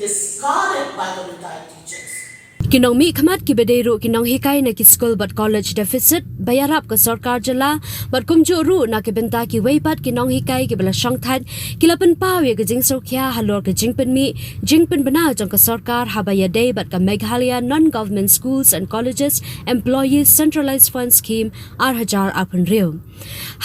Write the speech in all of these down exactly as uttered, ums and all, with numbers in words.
discarded by the retired teachers. Ki nongmihkhmat kiba dei ruh ki nonghikai na ki skul bad college deficit ba ïarap ka sorkar jylla bad kumjuh ruh na ki bynta kiwei pat ki nonghikai kiba la shongthait ki la pynpaw ïa ka jingsngewkhia halor ka jingpynmih jingpynbna jong ka sorkar haba ïadei bad ka Meghalaya Non-Government Schools and Colleges Employees Centralized Fund Scheme ar hajar arphew hynriew.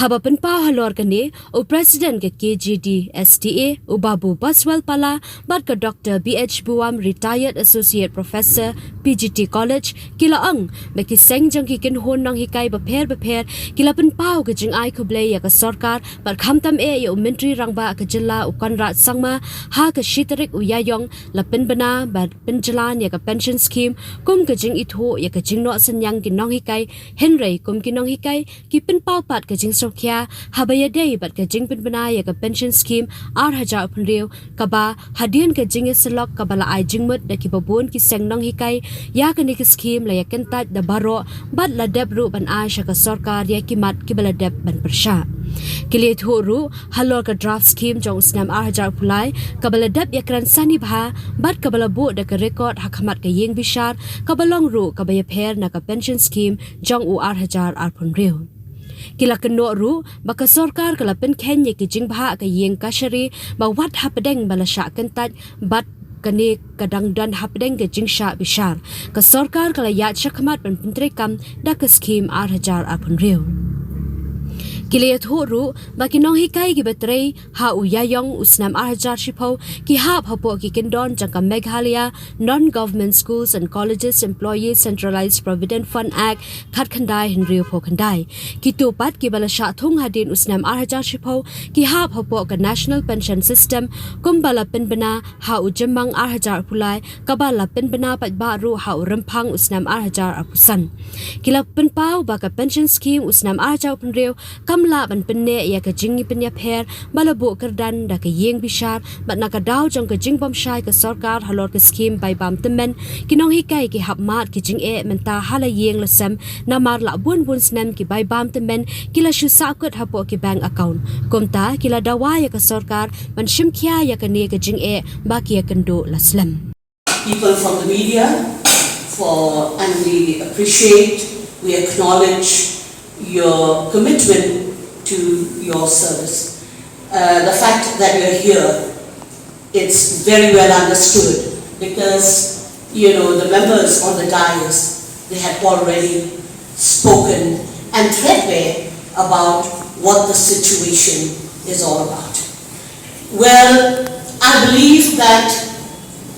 Haba pynpaw halor kane, u President ka K G D S T A, u Babu Baswell Pala, bad ka Doctor B H Buam, Retired Associate Professor, P G T College, ki la ong ba ki seng jong ki kynhun nonghikai bapher bapher ki la pynpaw ka jingai khublei ïa ka sorkar bad khamtam eh ïa u Myntri Rangbah ka jylla u Conrad Sangma ha ka shi tarik u Ïaïong la pynbna bad pynjlan ïa ka pension scheme kum ka jingithuh ïa ka jingnoh synñiang ki nonghikai, hynrei kum ki nonghikai ki pynpaw pat ka jingsngewkhia haba ïadei bad ka jingpynbna ïa ka pension scheme ar hajar arphew hynriew kaba hadien ka jingïasyllok kaba la ai jingmut da kiba bun ki seng nonghikai ïa kane ka scheme la ïakyntait da baroh bad la dep ruh ban ai sha ka sorkar ïa ki mat kiba la dep ban pyrshah. Ki la ïathuh ruh halor ka draft scheme jong u snem ar hajar arphew lai kaba la dep ïakren sani bha bad kaba la buh da ka record ha khmat ka ïing bishar kaba long ruh kaba ïapher na ka pension scheme jong u ar hajar arphew hynriew. Ki la kynnoh ruh ba ka sorkar ka la pynkheiñ ïa ki jingbhah ka ïing kashari ba wat hapdeng ba la shah kyntait bad kane ka dang don hapdeng ka jingshah bishar. Ka sorkar ka la ïaid shakhmat ban pyntreikam da ka scheme ar hajar arphew hynriew. Ki la ïathuh ruh ba ki nonghikai kiba trei ha u Ïaïong u snem ar hajar shiphew ki hap hapoh ki kyndon jong ka Meghalaya Non-Government Schools and Colleges Employees Centralized Provident Fund Act khatkhyndai hynriewphew khyndai. Kito pat kiba la shah thung hadien u snem ar hajar shiphew ki hap hapoh ka National Pension System kumba la pynbna ha u Jymmang ar hajar arphew lai kaba la pynbna paidbah ruh ha u Rymphang u snem ar hajar arphew san. Ki la pynpaw ba ka pension scheme u snem ar hajar arphew hynriew kam lah ban pynneh ïa ka jingpynïapher ba la buh kyrdan da ka ïing bishar bad na ka daw jong ka jingbymshai ka sorkar halor ka scheme bai bam tymmen ki nonghikai ki hap mad ki jingeh mynta ha la ïing la sem namar la bun bun snem ki bai bam tymmen ki la shu sahkut hapoh ki bank account. Kumta ki la dawa ïa ka sorkar ban shim khia ïa kane ka jingeh ba ki ïakynduh la slem. People from the media for, and we appreciate, we acknowledge your commitment to your service. Uh, the fact that you're here, it's very well understood because, you know, the members on the dais, they had already spoken and threadbare about what the situation is all about. Well, I believe that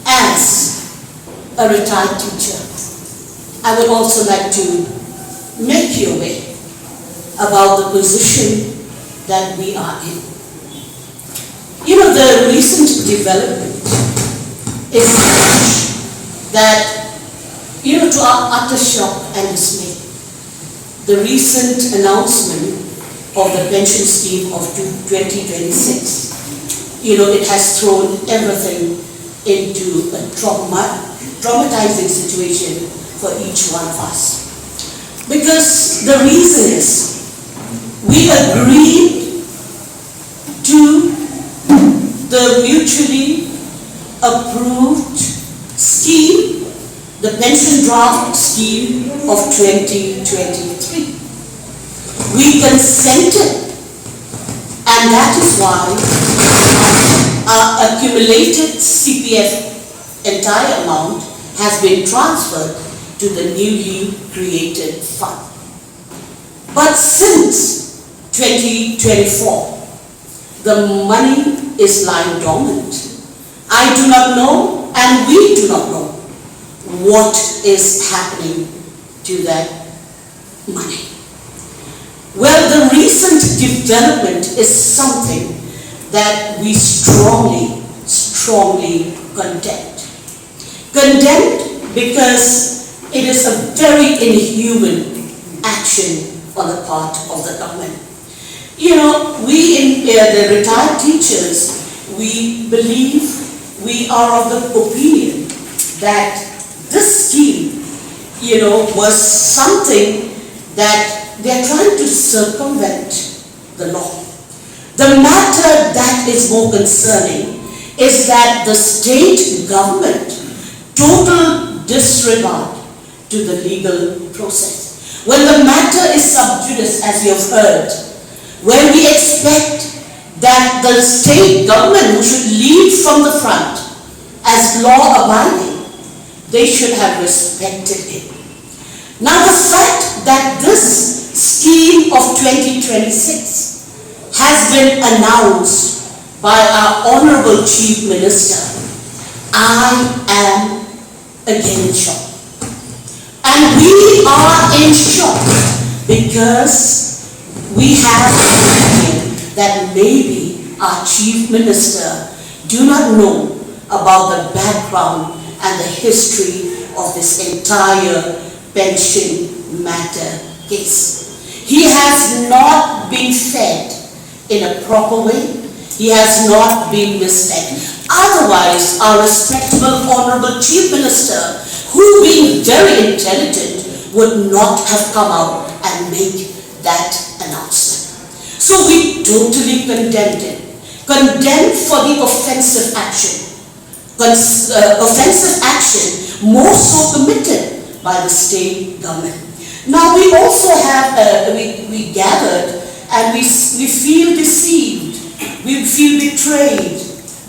as a retired teacher, I would also like to make you aware about the position that we are in. You know, the recent development is such that, you know, to our utter shock and dismay, the recent announcement of the pension scheme of two- twenty twenty-six, you know, it has thrown everything into a trauma- traumatizing situation for each one of us. Because the reason is, we agreed to the mutually approved scheme, the pension draft scheme of twenty twenty-three. We consented, and that is why our accumulated C P F entire amount has been transferred to the newly created fund. But since twenty twenty-four, the money is lying dormant. I do not know, and we do not know, what is happening to that money. Well, the recent development is something that we strongly, strongly condemn. Condemned because it is a very inhuman action on the part of the government. You know, we in uh, the retired teachers, we believe, we are of the opinion that this scheme, you know, was something that they're trying to circumvent the law. The matter that is more concerning is that the state government total disregard to the legal process. When the matter is sub judice, as you have heard, where we expect that the state government who should lead from the front as law abiding, they should have respected it. Now, the fact that this scheme of twenty twenty-six has been announced by our Honorable Chief Minister, I am again in shock. And we are in shock because we have an opinion that maybe our Chief Minister do not know about the background and the history of this entire pension matter case. He has not been fed in a proper way. He has not been misled. Otherwise, our respectable Honorable Chief Minister, who being very intelligent, would not have come out and make that announcement. So we totally condemned it. Condemned for the offensive action. Cons- uh, offensive action more so committed by the state government. Now we also have, uh, we, we gathered and we, s- we feel deceived, we feel betrayed,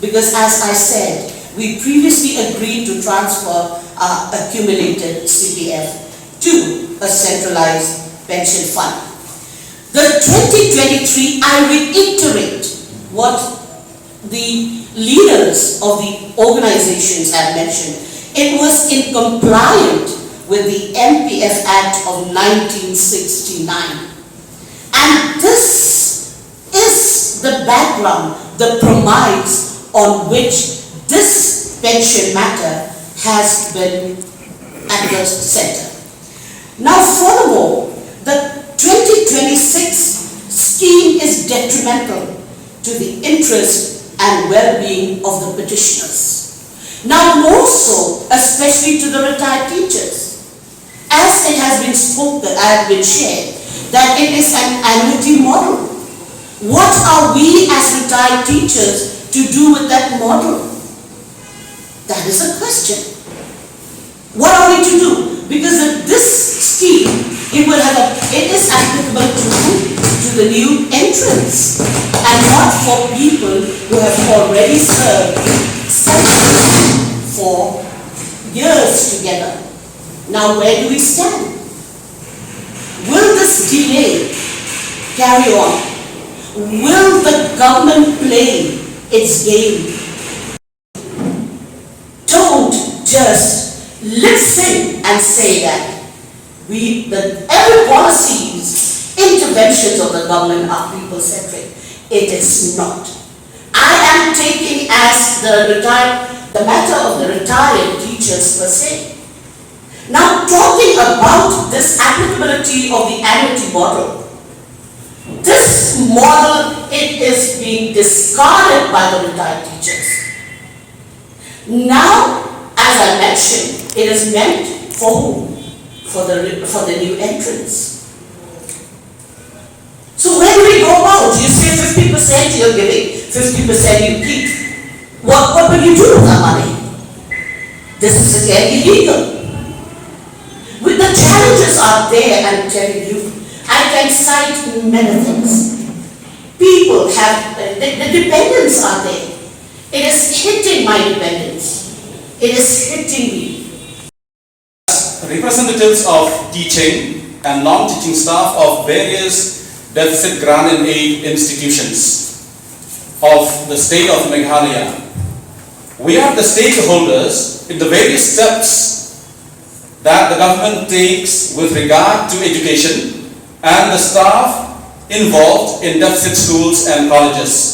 because as I said, we previously agreed to transfer our accumulated C P F to a centralized pension fund. The twenty twenty-three, I reiterate what the leaders of the organizations have mentioned. It was in compliance with the M P F Act of nineteen sixty-nine. And this is the background, the premise on which this pension matter has been at the center. Now, furthermore, the twenty twenty-six scheme is detrimental to the interest and well-being of the petitioners. Now, more so, especially to the retired teachers, as it has been spoken, has been shared, that it is an annuity model. What are we as retired teachers to do with that model? That is a question. What are we to do? Because if this scheme, it will have a, it is applicable to, to the new entrants and not for people who have already served sentences for years together. Now, where do we stand? Will this delay carry on? Will the government play its game? Don't just lip sync and say that we, that every policies, interventions of the government are people centric. It is not. I am taking as the retired, the matter of the retired teachers per se. Now, talking about this applicability of the annuity model, this model, it is being discarded by the retired teachers. Now, as I mentioned, it is meant for whom? For the, for the new entrants. So where do we go about? You say fifty percent you're giving, fifty percent you keep. What, what will you do with that money? This is again illegal. With the challenges are there, I'm telling you. I can cite many things. People have, uh, the, the dependents are there. It is hitting my dependents. It is hitting me. Representatives of teaching and non-teaching staff of various deficit grant and aid institutions of the state of Meghalaya. We are the stakeholders in the various steps that the government takes with regard to education and the staff involved in deficit schools and colleges.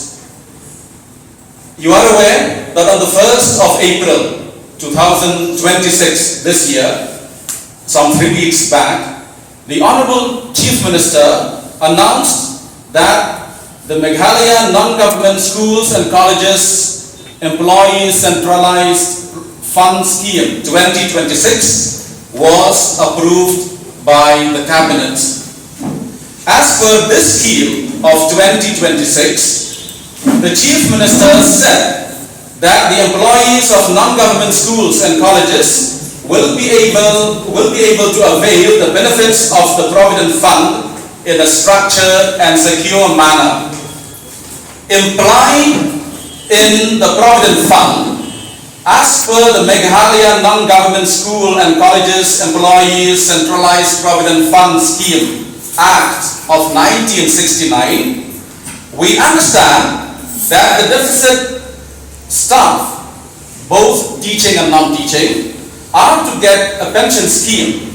You are aware that on the first of April two thousand twenty-six, this year, some three weeks back, the Honorable Chief Minister announced that the Meghalaya Non-Government Schools and Colleges Employees Centralized Fund Scheme twenty twenty-six was approved by the Cabinet. As per this scheme of twenty twenty-six, the Chief Minister said that the employees of non-government schools and colleges will be able, will be able to avail the benefits of the Provident Fund in a structured and secure manner. Implied in the Provident Fund, as per the Meghalaya Non-Government School and Colleges Employees Centralized Provident Fund Scheme Act of nineteen sixty-nine, we understand that the deficit staff, both teaching and non-teaching, are to get a pension scheme.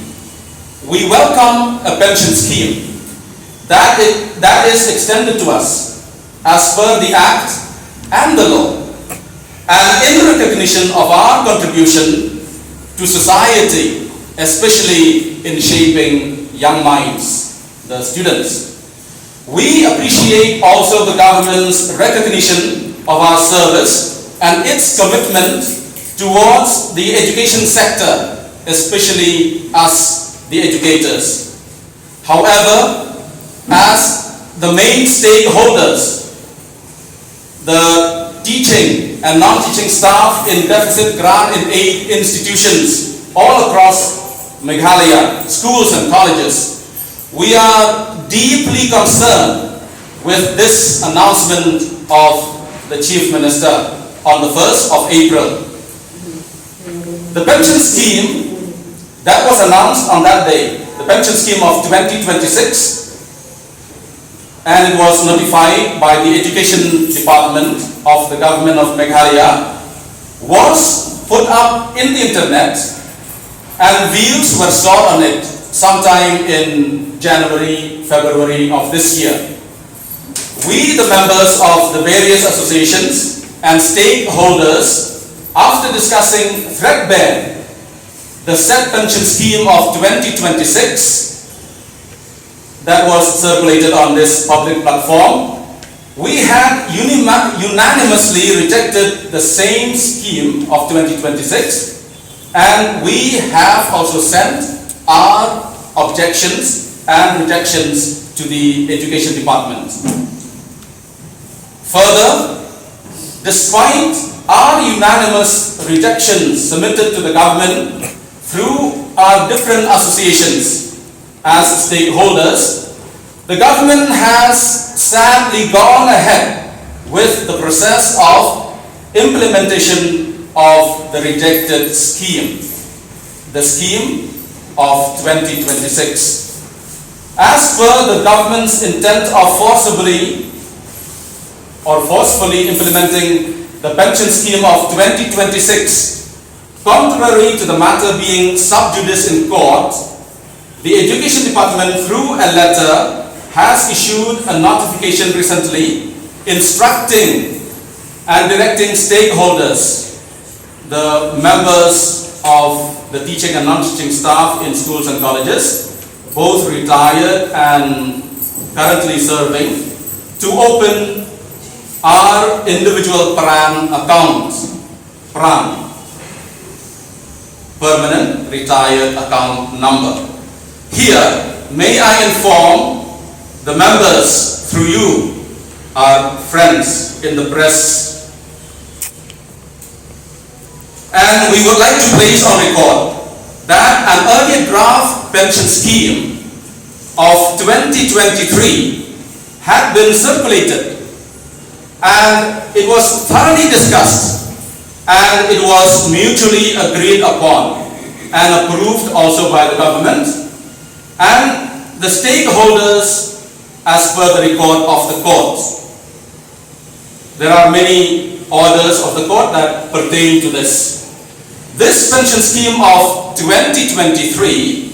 We welcome a pension scheme that it, that is extended to us as per the Act and the law, and in recognition of our contribution to society, especially in shaping young minds, the students. We appreciate also the government's recognition of our service and its commitment towards the education sector, especially us, the educators. However, as the main stakeholders, the teaching and non-teaching staff in deficit grant and aid institutions all across Meghalaya, schools and colleges, we are deeply concerned with this announcement of the Chief Minister on the first of April. The pension scheme that was announced on that day, the pension scheme of twenty twenty-six, and it was notified by the Education Department of the Government of Meghalaya, was put up in the internet, and views were sought on it sometime in January, February of this year. We, the members of the various associations and stakeholders, after discussing threadbare the said pension scheme of twenty twenty-six that was circulated on this public platform, we had unima- unanimously rejected the same scheme of twenty twenty-six, and we have also sent our objections and rejections to the Education Department. Further, despite our unanimous rejections submitted to the government through our different associations as stakeholders, the government has sadly gone ahead with the process of implementation of the rejected scheme, the scheme of twenty twenty-six. As per the government's intent of forcibly or forcefully implementing the pension scheme of twenty twenty-six, contrary to the matter being sub judice in court, the Education Department, through a letter, has issued a notification recently instructing and directing stakeholders, the members of the teaching and non-teaching staff in schools and colleges, both retired and currently serving, to open our individual PRAN accounts, PRAN, permanent retired account number. Here, may I inform the members through you, our friends in the press, and we would like to place on record that an earlier draft pension scheme of twenty twenty-three had been circulated, and it was thoroughly discussed, and it was mutually agreed upon and approved also by the government and the stakeholders as per the record of the court. There are many orders of the court that pertain to this. This pension scheme of twenty twenty-three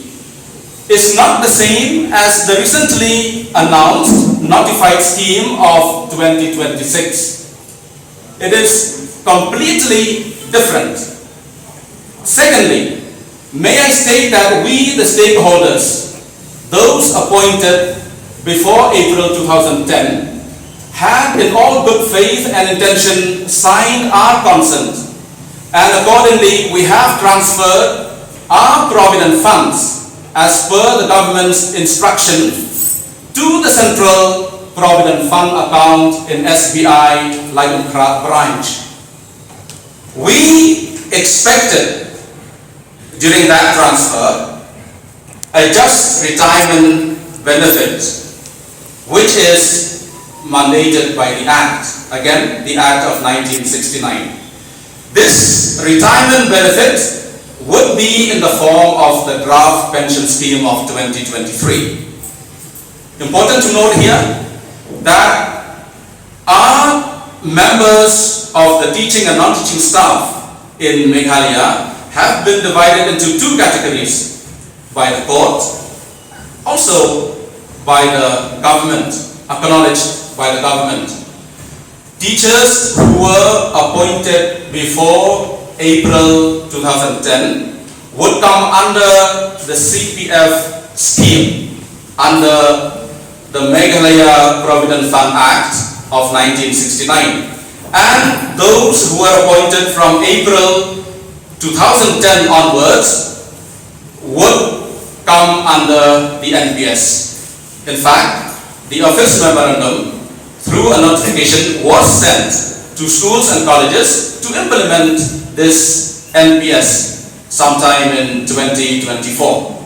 is not the same as the recently announced notified scheme of twenty twenty-six. It is completely different. Secondly, may I state that we, the stakeholders, those appointed before April two thousand ten, have in all good faith and intention signed our consent, and accordingly we have transferred our provident funds as per the government's instruction to the Central Provident Fund account in S B I Laitumkhrah branch. We expected during that transfer a just retirement benefit, which is mandated by the Act, again, the Act of nineteen sixty-nine. This retirement benefit would be in the form of the draft pension scheme of twenty twenty-three. Important to note here that our members of the teaching and non-teaching staff in Meghalaya have been divided into two categories by the court, also by the government, acknowledged by the government. Teachers who were appointed before April two thousand ten would come under the C P F scheme under the Meghalaya Provident Fund Act of nineteen sixty-nine, and those who were appointed from April two thousand ten onwards would come under the N P S. In fact, the office memorandum, through a notification, was sent to schools and colleges to implement this N P S sometime in twenty twenty-four.